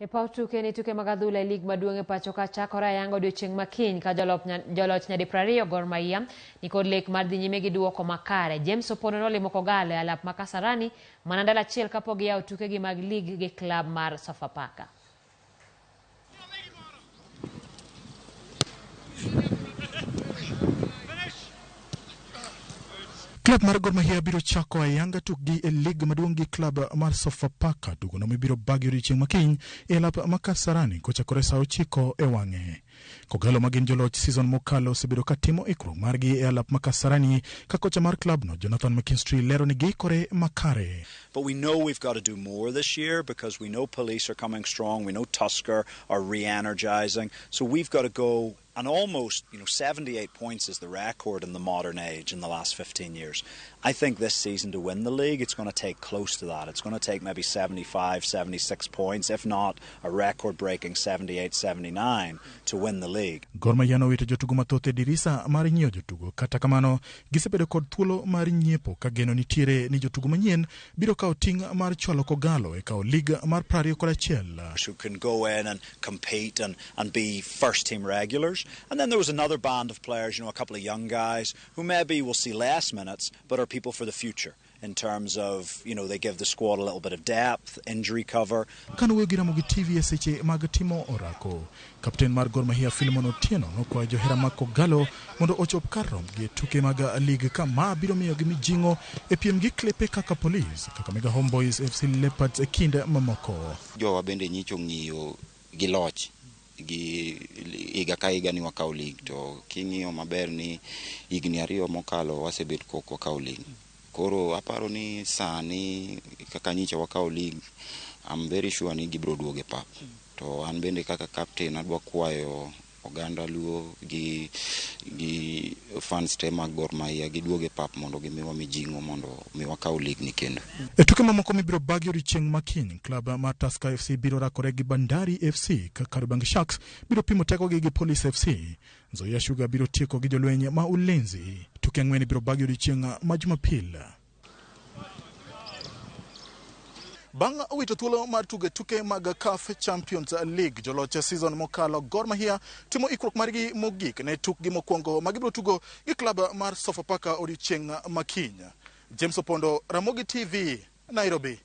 E paw tuke ni tuke mag adhula e lig maduong' e pacho ka chakore ayanga odiochieng' ma kiny ka joloch nyadi 20 Gor Mahia nikod lek mar dhi nyime gi duoko makare. James Opondo nolimo Kogalo e alap ma Kasarani mana ndalo achiel kapok giyawo tukegi mag lig gi klab mar Sofapaka. Klab mar Gor Mahia biro chako ayanga tukgi e lig maduong' gi klab mar Sofapaka tugono mibiro bagi odiochieng' makiny e alap ma Kasarani kochakore saa 9 e wang'e. Kogalo ma gin joloch season mokalo osebedo ka timo ikruok margi e alap ma Kasarani ka kocha mar klabno Jonathan McKinstry lero ni giikore makare. But we know we've got to do more this year because we know Police are coming strong, we know Tusker are re-energizing, so we've got to go and almost, 78 points is the record in the modern age in the last 15 years. I think this season to win the league, it's going to take close to that. It's going to take maybe 75, 76 points, if not a record-breaking 78, 79 to win the league. Gor Mahia nowito jotugo mathoth e dirisa mar nyiewo jotugo. Kata kamano, gisebedo kod thuolo mar nyiepo ka geno nitiere ni jotugo manyien biro kawo ting' mar chwalo Kogalo e kawo lig mar 21. Who can go in and compete and be first team regulars. And then there was another band of players, a couple of young guys who maybe will see less minutes but are people for the future in terms of, they give the squad a little bit of depth, injury cover. Kane owuoyo gi Ramogi TV e seche mag timo orako, kapten mar Gor Mahia Philemon Otieno nokwayo johera mag Kogalo mondo ochop kar rombgi e tuke mag lig ka ma biro miyogi mijing'o e piem gi klepe kaka Police, Kakamega Homeboys, FC Leopards e kind mamoko. Jowa bende nyicho ng'iyo gi loch gi higa ka higa ni wakaw league to king'iyo maber ni higni 2 mokalo wasebet kok wakaw league. Koro aparo ni sani kaka nyicha wakaw league, I'm very sure ni gibiro duogo e pap. To an bende kaka captain adwa kwayo oganda Luo gi fans te mag Gor Mahia giduog e pap mondo gimiwa mijing'o mondo mi wakaw league ni kendo. E tuke mamoko mibiro bagi odiochieng' ma kiny, klab mar Tusker FC biro rakore gi Bandari FC ka Kariobangi Sharks biro pimo tekogi gi Police FC. Nzoia Sugar biro tieko gi jolweny ma Ulinzi. Tuke 4 ibiro bagi odiochieng' ma Jumapil. Bang' wito thuolo mar tugo tuke mag CAF Champions League, joloch season mokalo Gor Mahia timo ikruok margi mogik ne tukgi mokwongo ma gibiro tugo gi klab mar Sofapaka odiochieng' ma kiny. James Opondo, Ramogi TV, Nairobi.